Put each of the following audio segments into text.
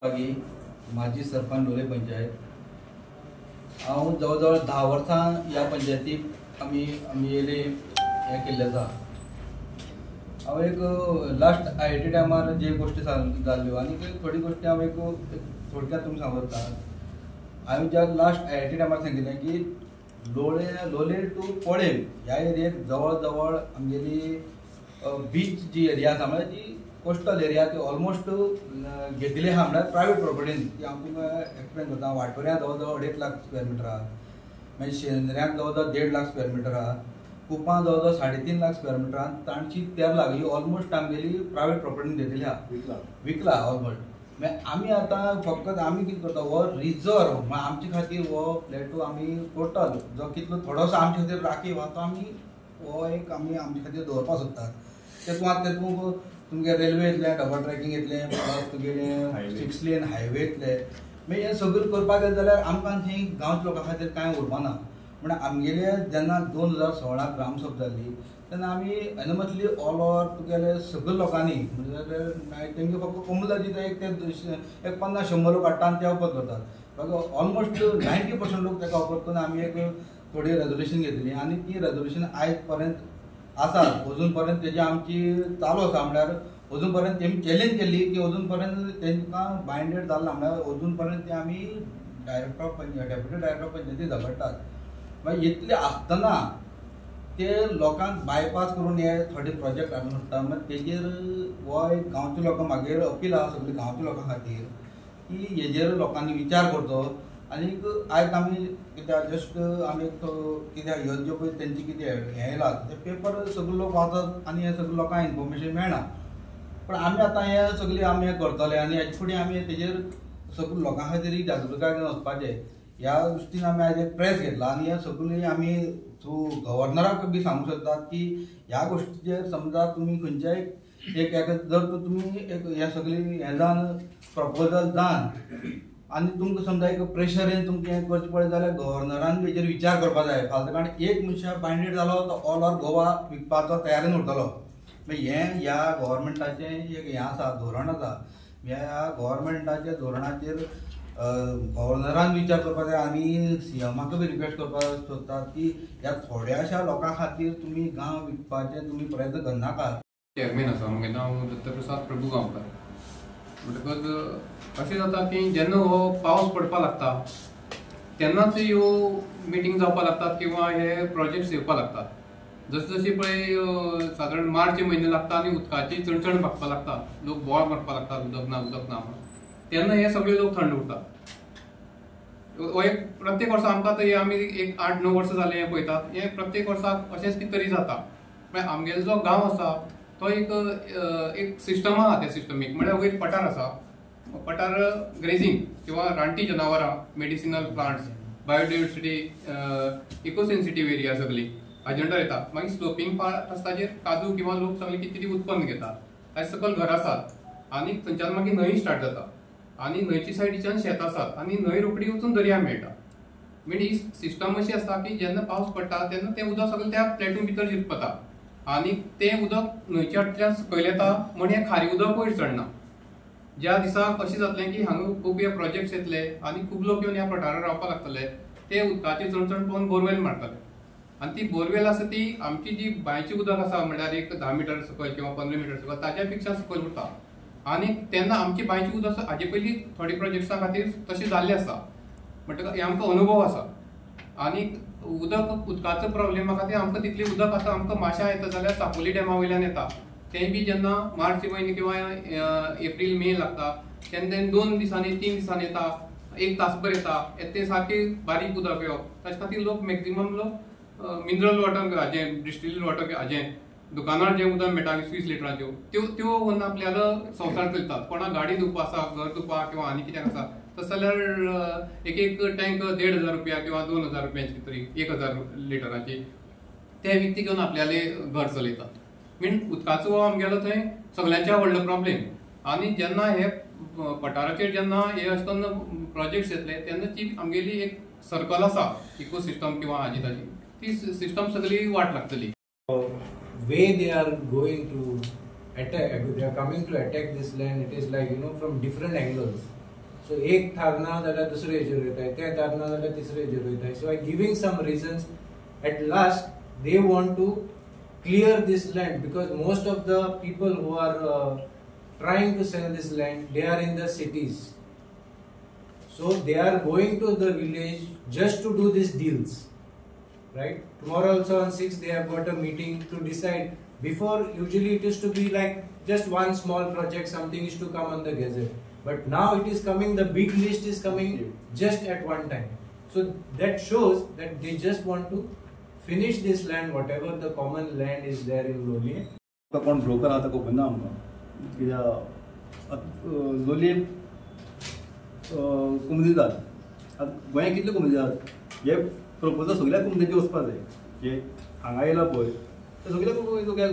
माजी सरपंच लोलयें पंचायत. हांव जवळ जवळ 10 वर्सां ह्या पंचायतीक आमी आमगेले हें केल्लें आसा. हांव एक लास्ट IIT टायमार जे गोश्टी जाल्ल्यो आनी थोडी गोश्टी हांव एक थोडक्यात तुमकां सांगूंक सोदता. हांवें ज्या लास्ट IIT टायमार सांगिल्लें की लोलयें टू पोळेम ह्या एरियेक जवळ जवळ आमगेली बीच जी एरिया आसा म्हळ्यार जी कोस्टल एरिया ती ऑलमोस्ट घेतिल्ली आसा म्हळ्यार प्रायवेट प्रोपर्टीन. ती हांव तुमकां एक्सप्लेन करता. वाटोऱ्यां जवळ जवळ 2.5 लाख स्क्वेअर मिटर आसा, मागीर शेंद्र्यांक जवळ जवळ 1.5 लाख स्क्वेअर मिटर आसा, कुपां जवळ जवळ 3.5 लाख स्क्वेअर मिटर आसा, तांची 13 लाख ही ऑलमोस्ट आमगेली प्रायवेट प्रोपर्टीन घेतिल्ली आसा, विकला ऑलमोस्ट. मागीर आमी आतां फकत आमी कितें करता, हो रिजर्व म्हळ्यार आमचे खातीर हो प्लेटो आमी टोटल जो कितलो थोडोसो आमचे खातीर राखीव आसा तो आमी हो एक आमी आमचे खातीर दवरपाक सोदतात. तेतूंत आतां तेतूंत तुमगे रेल्वे येतलें, डबल ट्रॅकिंग येतलें, प्लस तुगेलें 6 लेन हायवे येतले. मागीर हें सगळें करपाक गेलें जाल्यार आमकां थंय गांवच्या लोकां खातीर कांय उरपाना. म्हणून आमगेले जेन्ना 2016 ग्रामसभा जाल्ली तेन्ना आमी एनमसली ऑल ओवर तुगेले सगळे लोकांनी म्हणजे तेंगे फक्त कोमुनिदादीचे एक ते एक 50-100 लोक हाडटा आनी ते ऑपोज करतात, बाकी ऑलमोस्ट 90% लोक ताका ऑपोज करून आमी एक थोडी रेजोल्युशन घेतली आनी ती रेजोल्युशन आयज पर्यंत आसा. अजून पर्यंत तेजी आमची चालू आसा. म्हळ्यार अजून पर्यंत तेमी चॅलेंज केल्ली की अजून पर्यंत तेंकां बायंडेड जाल्लें, म्हळ्यार अजून पर्यंत ते आमी director of panchayat, deputy director of पंचायती झगडटात. मागीर इतलें आसतना ते लोकांक बायपास करून हे थोडे प्रोजेक्ट हाडून सोडटा. मागीर तेजेर हो एक गांवच्या लोकां मागीर अपील आसा सगळे गांवच्या लोकां खातीर की हेजेर लोकांनी विचार करचो. आनीक आयज आमी कित्याक जस्ट आमी कित्याक ह्यो ज्यो पळय तेंचे कितें हें येयला ते पेपर सगळे लोक वाचत आनी हे सगळे लोकांक इन्फॉर्मेशन मेळना. पण आमी आतां हे सगळें आमी हें करतले आनी हेजे फुडें आमी तेजेर सगळे लोकां खातीर एक जागृताय घेवन वचपाचें ह्या दृश्टीन आमी आयज एक प्रेस घेतला आनी हे सगळीं आमी थ्रू गव्हर्नराक बी सांगूंक सोदतात की ह्या गोश्टीचेर समजा तुमी खंयच्याय एक जर तुमी एक हें सगळीं हें जावन प्रपोजल जावन आनी तुमकां समजा एक प्रेशर येवन तुमकां हें करचें पडलें जाल्यार गव्हर्नरान हेजेर विचार करपाक जाय. फालतू कारण एक मनशां बायंडेड जालो तो ऑल ओवर गोवा विकपाचो तयारीन उरतलो. मागीर हें ह्या गव्हर्मेंटाचें एक हें आसा, धोरण आसा. ह्या गव्हर्मेंटाच्या धोरणाचेर गव्हर्नरान विचार करपाक जाय आनी सीएमाक बी रिक्वेस्ट करपाक सोदतात की ह्या थोड्याशा लोकां खातीर तुमी गांव विकपाचे तुमी प्रयत्न करनाकात. चेअरमॅन आसा म्हगेलें नांव दत्तप्रसाद प्रभू गांवकार. म्हणटकच अशें जाता की जेन्ना हो पावस पडपाक लागता तेन्नाच ह्यो मिटींग जावपाक लागतात किंवा हे प्रोजेक्ट्स येवपाक लागतात. जशें जशें पळय सादारण मार्च म्हयने लागता आनी उदकाची चणचण भागपाक लागता, लोक बोवाळ मारपाक लागतात उदक ना उदक ना म्हणून, तेन्ना हे सगळे लोक थंड उरतात. हो एक प्रत्येक वर्सा आमकां तर आमी एक 8-9 वर्सां जालें हें पळयतात, हें प्रत्येक वर्साक अशेंच कितें तरी जाता. म्हळ्यार आमगेलो जो गांव आसा तो एक एक सिस्टम आहा, त्या सिस्टमीक म्हळ्यार वयर पठार आसा, पठार ग्रेजींग किंवा रानटी जनावरां, medicinal plants, biodiversity, eco sensitive area सगळी हाजे अंडर येता. मागीर स्लोपींग पार्ट आसा ताजेर काजू किंवा लोक सगळे कितें तरी उत्पन्न घेतात, ताजे सकयल घर आसात आनी थंयच्यान मागीर न्हंय स्टार्ट जाता आनी न्हंयच्या सायडीच्यान शेत आसात आनी न्हंय रोखडी वचून दर्या मेळटा. म्हणजे ही सिस्टम अशी आसता की जेन्ना पावस पडटा तेन्ना तें उदक सगळें त्या प्लेटून भितर जिरपता आनी तें उदक न्हंयच्या फाटल्यान सकयल येता म्हण हें खारें उदक वयर चडना. ज्या दिसाक अशें जातलें की हांगा खूब हे प्रोजेक्ट्स येतले आनी खूब लोक येवन ह्या पठारार रावपाक लागतले, ते उदकाची चणचण पळोवन बोरवेल मारतले आनी ती बोरवेल आसा ती आमची जी बांयची उदक आसा म्हणल्यार एक 10 मिटर सकयल किंवा 15 मिटर सकयल ताच्या पेक्षा सकयल उरता आनी तेन्ना आमची बांयची उदक हाजे पयलीं थोडे प्रोजेक्ट्सां खातीर तशें जाल्लें आसा. म्हणटकच हे आमकां अनुभव आसा आनी उदक उदकाचो प्रॉब्लेमा खातीर आमकां तितलें उदक आतां आमकां माश्यां येता जाल्यार साकोली डॅमा वयल्यान येता, तें बी जेन्ना मार्च म्हयने किंवा एप्रील मे लागता तेन्ना 2 दिसांनी 3 दिसांनी येता, 1 तासभर येता, तें सारकें बारीक उदक येवप. ताचे खातीर लोक मॅक्झिमम लोक मिनरल वॉटर हाजें डिस्टिल्ड वॉटर हाजें दुकानार जें उदक मेळटा 20 लिटरांच्यो त्यो त्यो व्हरून आपल्यालो संवसार चलयतात. कोणाक गाडी धुवपा आसा, घर धुवपा किंवा आनी कित्याक आसा तशें जाल्यार एक एक टँक 1500 रुपया किंवा 2000 रुपयांची तरी 1000 लिटरांची ते विकती घेवन आपल्याले घर चलयतात. मीन उदकाचो हो आमगेलो थंय सगळ्यांच्या व्हडलो प्रॉब्लेम. आनी जेन्ना हे पठाराचेर जेन्ना हे अशें करून प्रोजेक्ट्स येतले तेन्ना ती आमगेली एक सर्कल आसा इकोसिस्टम किंवा हाजी ताजी ती सिस्टम सगळी वाट लागतली. Way they are going to attack, they are coming to attack this land, it is like, you know, from different angles. So एक थारना जाल्यार दुसरे हेजेर वयताय, तें थारना जाल्यार तिसरे हेजेर वयताय. So by giving some reasons at last they want to clear this land, because most of the people who are trying to sell this land, they are in the cities. So they are going to the village just to do these deals, right? Tomorrow also on 6th they have got a meeting to decide. Before usually it used to be like just one small project, something is to come on the gazette. But now it is coming, the big list is coming just at one time. So that shows that they just want to finish this land, whatever the common land is there in Loliem. कोण broker आहा तो खबर ना आमकां, कित्याक लोलयें कुमुदिदाद आतां गोंयांत कितले कुमुदिदाद हे प्रपोजल सगळ्या कुमुदिदाचे वचपा जाय. हे हांगा येयला पळय ते सगळे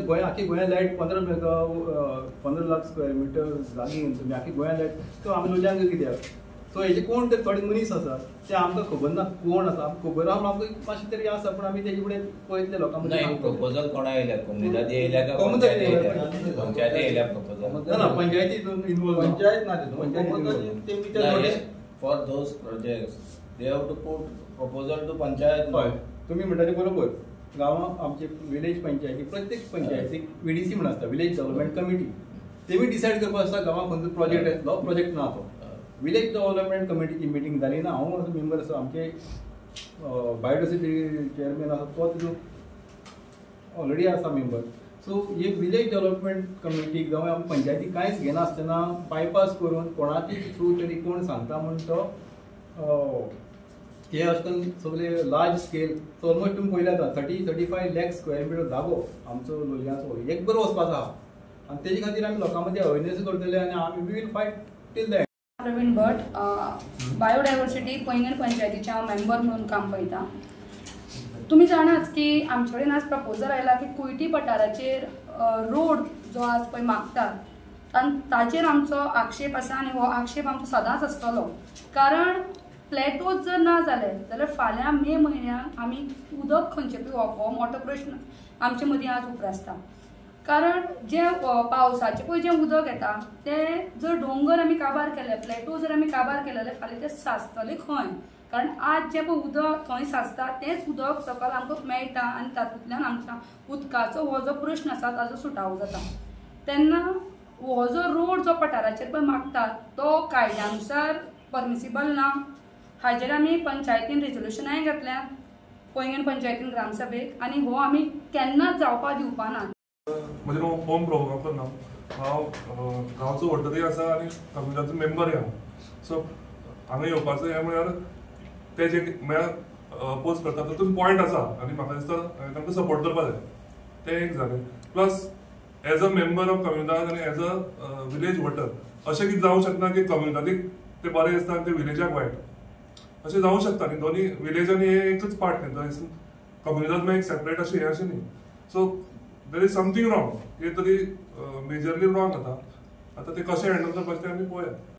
गोंया आखी गोंया लायट 15 लाख स्क्वेअर मिटर जागी तुमी आखी गोंया लायट तो आमी लोलयांक कित्याक. सो हेजे कोण तरी थोडे मनीस आसा ते आमकां खबर ना कोण आसा, खबर आहा आमकां मातशें तरी आसा, पूण आमी तेजे फुडें पळयतले लोकां मदीं. प्रपोजल कोणा येयल्या? कोमुनिदादी येयल्या काय पंचायती येयल्या प्रपोजल? ना, पंचायती इनवॉल्व, पंचायत ना तितून. For those projects they have to put proposal to panchayat. हय, तुमी म्हणटा तें बरोबर. गांवांत आमचे विलेज पंचायती, प्रत्येक पंचायतीक VDC म्हण आसता, विलेज डेव्हलपमेंट कमिटी. तेमी डिसायड करपाक आसता गांवांत खंयचो प्रोजेक्ट येतलो, प्रोजेक्ट ना तो. विलेज डेव्हलपमेंट कमिटीची मिटींग जाली ना, हांव असो मेंबर आसा, आमचे बायोडायवर्सिटी चेअरमॅन आसा तो तितून ऑलरेडी आसा मेंबर. सो हे विलेज डेव्हलपमेंट कमिटीक जावं आमी पंचायती कांयच घेनासतना बायपास करून कोणाची थ्रू तरी कोण सांगता म्हूण तो हे अशें करून सगळे लार्ज स्केल. सो ऑलमोस्ट तुमी पळयले आतां 30-35 लॅक स्क्वेअर मिटर जागो आमचो लोलयांचो एक बरो वचपाचो आहा, आनी तेजे खातीर आमी लोकां मदीं अवेरनेस करतले आनी आमी we will fight till the end. Praveen Bhat, biodiversity Poinguinim पंचायतीचे हांव मेंबर म्हणून काम पळयता. तुमी जाणात की आमचे कडेन आज प्रपोजल आयला की कुयटी पठाराचेर रोड जो आज पळय मागतात आनी ताचेर आमचो आक्षेप आसा, आनी हो आक्षेप आमचो सदांच आसतलो. कारण प्लेटोज जर ना जाले जाल्यार फाल्यां मे म्हयन्याक आमी उदक खंयचें पिवप हो मोठो प्रश्न आमचे मदीं आज उप्रासता. कारण जें पावसाचें पळय जें उदक येता तें जर दोंगर आमी काबार केले, प्लेटो जर आमी काबार केले जाल्यार फाल्यां तें साचतलें खंय? कारण आज जें पळय उदक थंय साचता तेंच उदक सकयल आमकां मेळटा आनी तातूंतल्यान आमच्या उदकाचो हो जो प्रश्न आसा ताजो सुटावो जाता. तेन्ना हो जो रोड जो पठाराचेर पळय मागतात तो कायद्यानुसार परमिसिबल ना. हाजेर आमी पंचायतीन रेजोल्युशनाय घातल्या पैंगीण पंचायतीन ग्रामसभेक, आनी हो आमी केन्नाच जावपाक दिवपा ना. म्हजें नांव ओम प्रभुगांवकर नांव, हांव गांवचो वोटरय आसा आनी कम्युनिटीचो मेंबरय हांव. सो हांगा येवपाचो हें म्हळ्यार ते जे म्हळ्यार अपोज करता तातूंत पॉयंट आसा आनी म्हाका दिसता हांवें तांकां सपोर्ट करपा जाय, तें एक जालें. Plus as a member of Comunidade आनी एज अ विलेज वोटर अशें कितें जावंक शकना की कम्युनिटीक तें बरें दिसता आनी तें विलेजाक वायट, अशें जावंक शकता न्ही. दोनी विलेज आनी हे एकच पार्ट न्ही, कम्युनिटात मागीर एक सेपरेट अशें हें अशें न्ही. So there is something wrong, कितें तरी मेजरली रॉंग जाता. आतां तें कशें हँडल करपाचें तें आमी पळोवया.